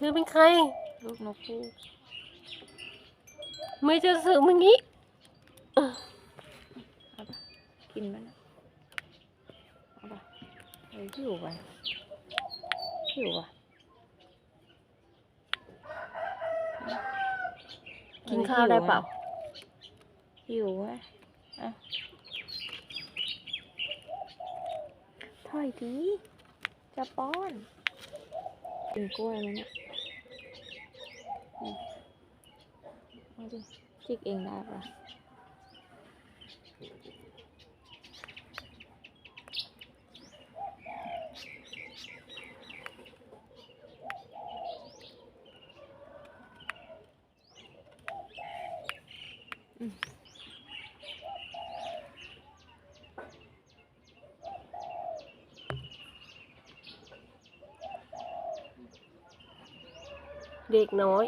ຊື້ເປັນໃຄ ລູກນົກຄູ່ ເມື່ອຍຈະຊື້ມື້ນີ້ ເອົາປະ ກິນມັນນະ ເອົາປະ ເອີ ຫິວຫວາ ຫິວຫວາ. ກິນຂ້າວໄດ້ເປົ່າ? ຫິວຫວາ ອ່ະ ຖອຍຕິ ຈະປ້ອນ ກິນກ້ວຍມັນນະ ອືມ ເອົາຕິ ຈິກເອງໄດ້ປະ? ເດັກນ້ອຍ